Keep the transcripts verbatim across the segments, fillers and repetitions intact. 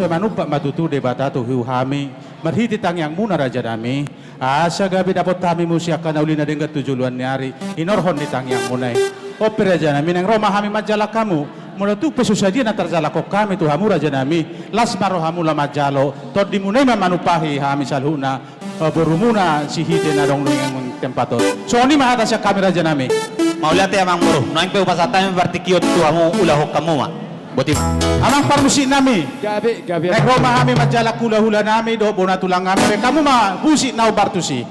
Manumpak ma tutu Debata tu hami marhite tangiangmuna, rajanami, asa gabe dapot hami muse angka na uli na denggan tu joloan ni ari, hinorhon ni tangiangmuna i. On pe, rajanami, naeng ro ma hami manjalang hamu. Molo tung pe so sadia na tarjalangkon hami tu hamu, rajanami, las ma rohamuna manjalo, tondimuna i ma manumpahi hami saluhutna, eh, borumuna Sihite na adong di tempat on. Songon i ma hata sian hami, rajanami. Mauliate, amangboru. Nuaeng pe hupasahat hami partingkian tu hamu, ulahon hamu ma. Boti ma. Amang parmusiknami. Gabe, gabe. Naeng ro ma hami manjalang hulahulanami dohot bona tulangnami, baen hamu ma musik na hombar tusi.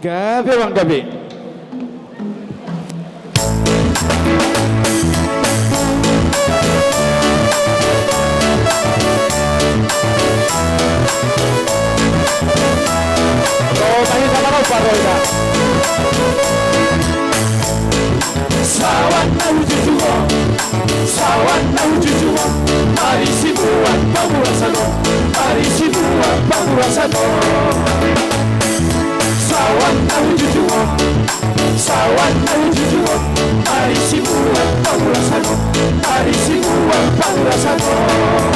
Gabe, amang, gabe. Sawan na hujujungon, sawan na hujujungon, marisi buat pangurasanon, marisi buat pangurasanon. Sawan na hujujungon, sawan na hujujungon, marisi buat pangurasanon, marisi buat pangurasanon.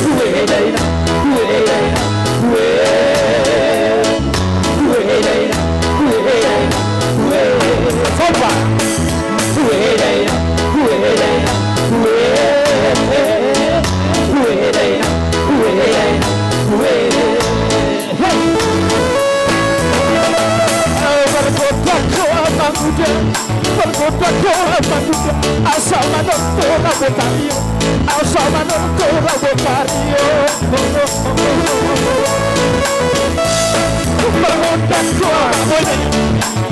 Ue daina, ue daina, ue. Ue daina, ue daina, ue. Sopa. Ue daina, ue daina, ue. Ue daina, ue daina, ue. Hei. Margoda do amang uda, margoda do amang uda, asa manortor na botari on, asa manortor na botari on. Margoda do amang uda,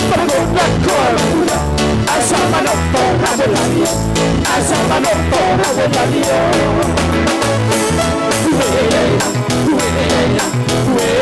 margoda do amang uda, asa manortor na botari on, asa manortor na botari on. Ue, ue, ue.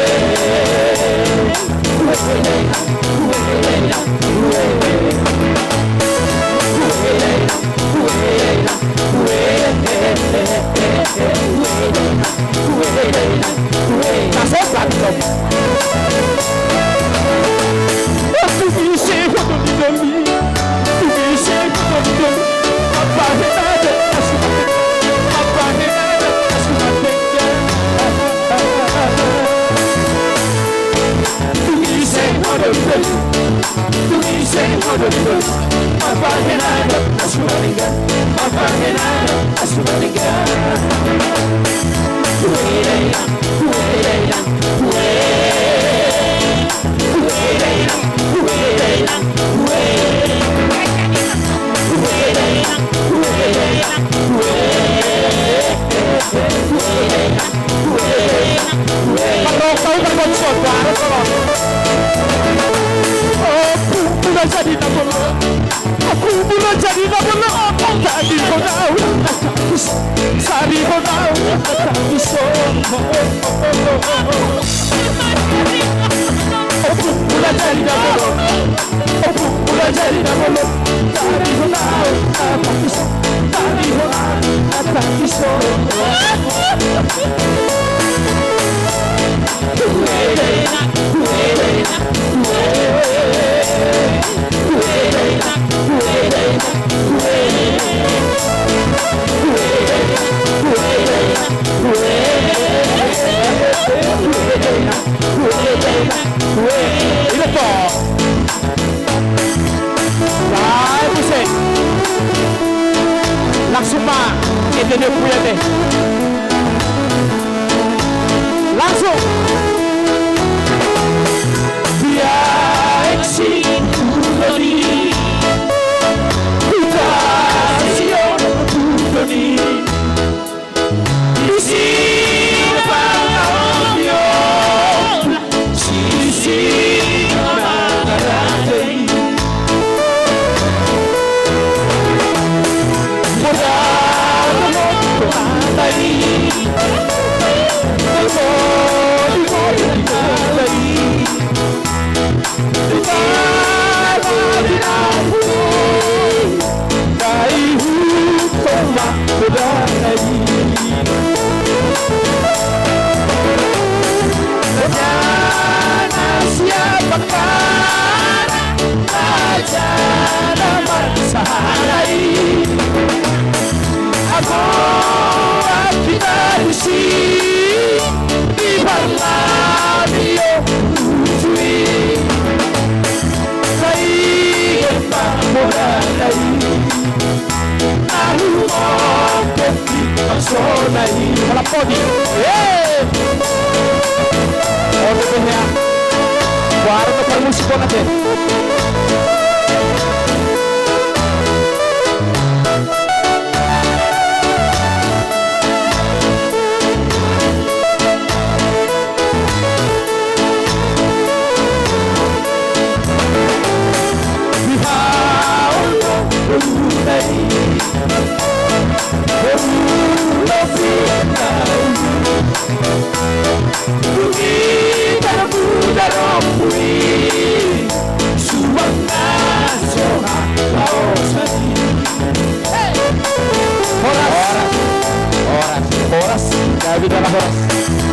Langsung ma, ete dia punya deh. Langsung. Dia eksi kudoni. Kita sio kudoni. Baru na parmusik bona te. Horas. Horas. Horas. Gabe jala horas.